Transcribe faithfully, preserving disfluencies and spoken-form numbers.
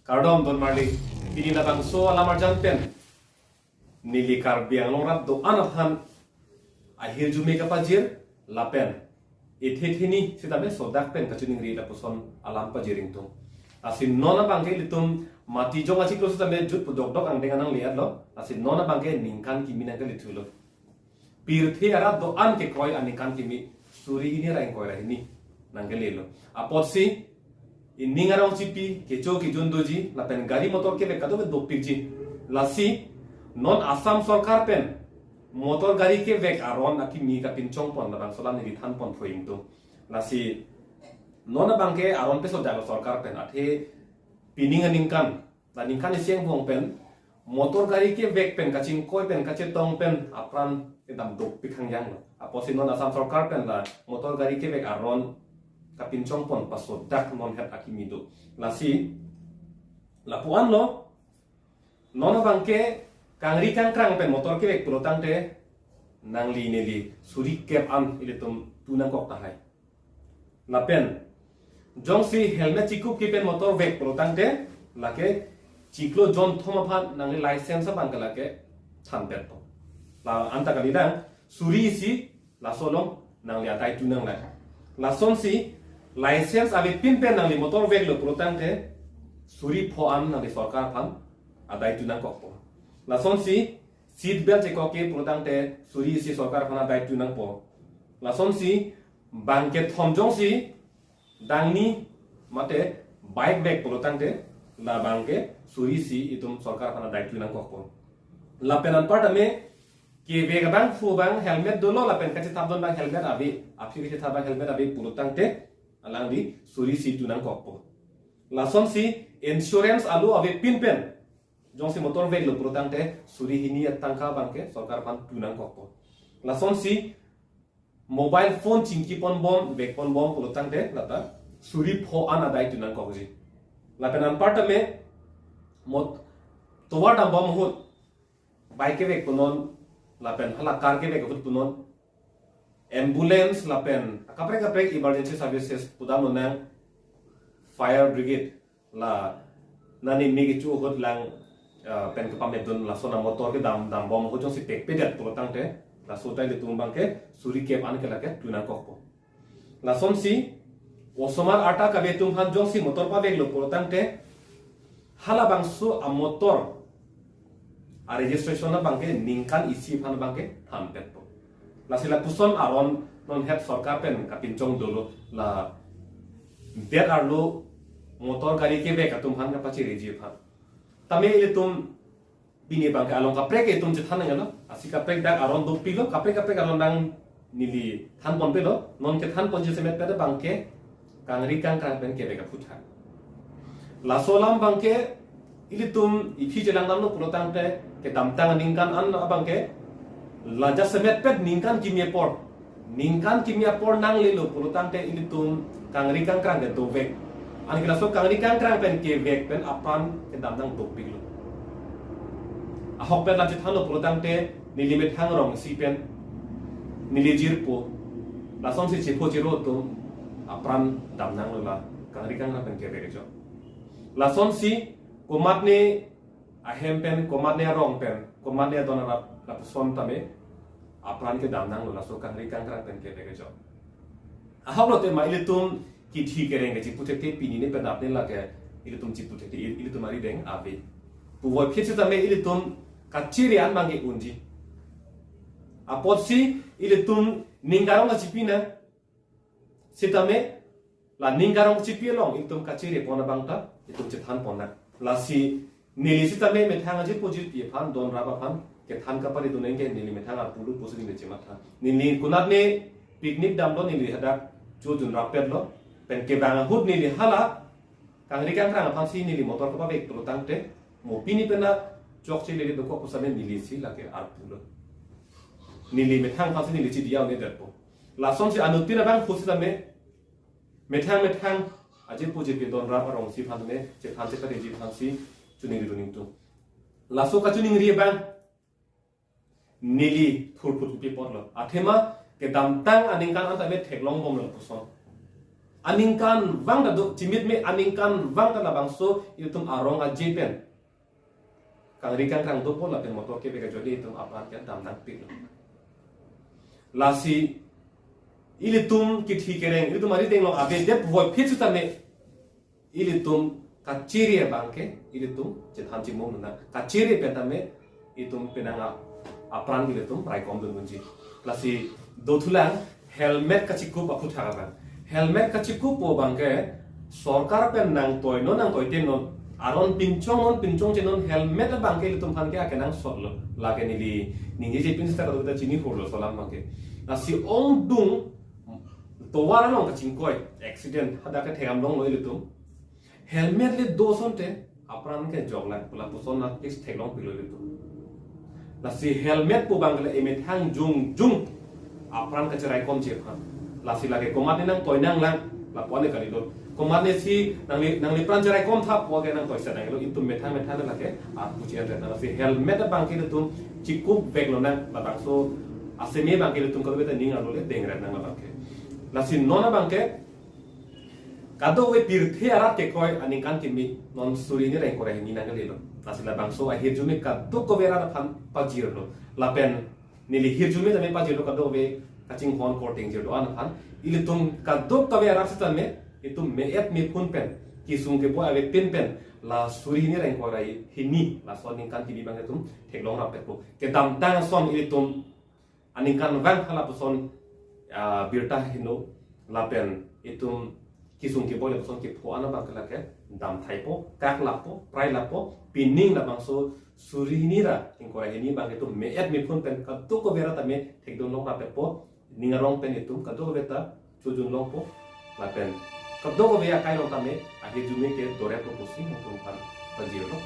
Kardom don marli, pini labangso alam arjan pen neli Karbi Anglong arat do-an aphan ahirjume kapajir lapen ethe theni sitame sodak pen kachiningri lapuson alam pajir ingtung. Lasi non abangke ilitum Matijong achiklo sitame jut pu dokdok angdeng anang liat lo. Lasi non abangke ningkan kimi nangkele thulo. Pirthe arat do-an kekroi aningkan kimi suri hini ra ingkoi ra hini nangkelelo. Apotsi ining arong chipi kecho kejun doji lapen gari motor kevek kadokave dopikji. Lasi non Assam sorkar pen motor gari kevek aron akimi kapinchong pon labangso alam neli than pon pho ingtung. Lasi non abangke aron peso jalo sorkar pen, athe pining aningkan, la ningkan isi angbong pen motor gari kevek pen kachingkoi pen kachetong pen apran kedam dopik hangjang lo. Apotsi non Assam sorkar pen la motor gari kevek aron kapinchong pon pasodak non het akimi do. Lasi lapu-an lo, non abangke kangri kangkrang pen motor kevek pulo tangte nangli neli suri kep an ilitum tu nangkok tahai. Lapen jongsi helmet chikup kipen motor vek pulo tangte lake chiklo jon thom aphan nangli license abangke lake thanpet po. La anta kali dang suri isi laso along nangli adai tu nanglai. Lasonsi license avepin pen nangli motor veklo pulo tangte suri pho an nangli sorkar aphan adai tu nangkokpo. Lasonsi seat belt chekok ke pulo tangte suri isi sorkar aphan adai tu nangpo. Lasonsi bangkethom jongsi dangni mate bike vek pulo tangte labangke suri isi itum sorkar aphan adai tu nangkokpo. Lapen anparta me kevek abang phu abang helmet dolo lapen kachethap don abang helmet ave, aphi kachethap abang helmet ave pulo tangte alangli suri isi tu nangkokpo. Lasonsi insurance alo avepin pen jongsi motor veklo pulo tangte suri hini atangka abangke sorkar aphan tu nangkokpo. Lasonsi mobile phone chingki pon bom, vek pon bom pulo tangte lata suri pho an adai tu nangkokji. Lapen anparta me mot tovar dam bom ahut bike kevek punon lapen hala car kevek ahut punon ambulance lapen kaprek kaprek emergency services pudam lonang, fire brigade la nani me kecho ahut lang, ah, pen kepamedun lason amotor kedam dam bom ahut jongsi pekpedet pulo tangte laso tai ilitum abangke suri kep an ke lake tu nangkokpo. Lasonsi osomar arta kave atum aphan jongsi motor paveklo pulo tangte halabangso amotor a registration abangke ningkan isi aphan abangke thanpetpo. Lasi lapuson aron non het sorkar pen kapinchong dolo, la det arlo motor gari kevek atum aphan kapachireji aphan. Tame ilitum pini abangke along kaprek itum chethan nangjalo. Lasi kaprek dak aron dopiklo, kaprek kaprek aron nang neli than ponpelo, non kethan ponji semet pen abangke kangri kangkrang pen kevek aphutha. Laso alam abangke ilitum iphi chelang damlo pulo tangte kedamtang aningkan an abangke la jasemet pen ningkan kimi apor, ningkan kimi apor nanglelo pulo tangte ilitum kangri kangkrang ke dovek. Anke laso kangri kangkrang pen kevek pen apran kedamtang dopiklo. Ahok pen lam chethanlo pulo tangte neli methang arong isi pen neli jirpo, lasonsi chepho chiro atum apran damnanglo la kangri kangkrang pen kevek ajo. Lasonsi komatne ahem pen, komatne arong pen, komatne adon arap lapuson tame apran kedamnanglo laso kangri kangkrang pen kevek ajo. Ahok lote ma ilitum kithi kereng ke chiputhekthe, pini ne penap ne lake ilitum chiputhekthe, il-, ilitum arideng ave. Puvoiphit sitame ilitum kachiri an abangke unji. Apotsi ilitum ning karong kachipi nang sitame la ning karong chipi along ilitum kachiri pon abang ta ilitum chethan pon nang. Lasi neli sitame methang ajirpo jirpi aphan, don rap aphan kethan kaparidun nangke, neli methang arpu lut pusi neli chematha. Neli konatne picnic damlo, neli hadak chojun rappetlo. Pen kevang ahut neli hala kangri kangkrang aphansi neli motor kapavek pulo tangte mo pini pen na chokche lele dokok pusitame nelisi lake arpulo. Neli methang aphansi neli chidi-o-ne detpo. Lasonsi anuttin abang pusitame methang methang ajirpo jirpi don rap arong isi aphan ne chethan chepareji aphansi chiningridun ingtung. Laso kachiningri abang neli thurphut kopi apotlo. Athema kedamtang aningkan an tame theklong bomlo lapuson. aningkanvang ta do, chimit me aningkanvang ta labangso ilitum arong aje pen kangri kangkrang dopo lapen motor kebe kajoli itum apran ke damnangpiklo. Lasi ilitum kithi kereng, ilitum arideng along avedetvoiphit sitame ilitum kachiri abang ke ilitum chethan chimong nang. Kachiri pen tame itum penang a-, apran ilitum raikom dun unji. Lasi dothulang helmet kachikup aphuthak abang. Helmet kachikup pu abang ke sorkar pen nangtoinon nangtoitenon, aron pinchongnon pinchongchenon helmet abang ke ilitum aphan ke akenangsotlo. Lake neli ningjeje pin seta kadokave ta chinihurlo laso alam abang ke. Lasi ongdung tovar along kachingkoi, accident hadak ke thekdam longlo ilitum. Helmet le do asonte apran ke joklang pu lapuson nangkis theklongpiklo ilitum. Lasi helmet pu abang ke le emethang jongjong apran kacheraikomji aphan. Lasi lake komatne nangtoi nanglang lapu-an kalilo. Komatne si nangli, nangli pran cheraikom tha pu ke nangtoiset nanglo, itum methang methang lake arpu chi-en ret nang. Lasi helmet abang ke ilitum chikupveklo nang, labangso aseme abang ke ilitum kadokave ta ning arlo le dengret nang labang ke. Lasi non abang ke kadokave pirthe arat kekoi aningkan kimi non suri hini ra ingkoi ra hini nangkalilo. Lasi labangso ahirjume kadokave arat aphan pajirlo. Lapen neli hirjume tame pajirlo kadokave kachinghon korte ingjir do-an aphan. Ilitum kadokave arat sitame itum me-et mephun pen, kesung keboi avepin pen la suri hini ra ingkoi ra hini laso aningkan kimi abang itum theklong rapetpo. Kedamtang ason ilitum aningkanvang halapuson, ah, birta heno lapen itum kesung keboi lapuson kepho an abang ke lake damthaipo, kaklappo, prailappo, pining labangso suri hini ra ingkoi ra hini abang itum me-et mephun pen kadokave arat tame thekdun long rapetpo, ning arong pen itum kadokave ta chojun longpo, lapen kadokave akai along tame ahirjume ke doreppo pusi itum aphan pajirlo.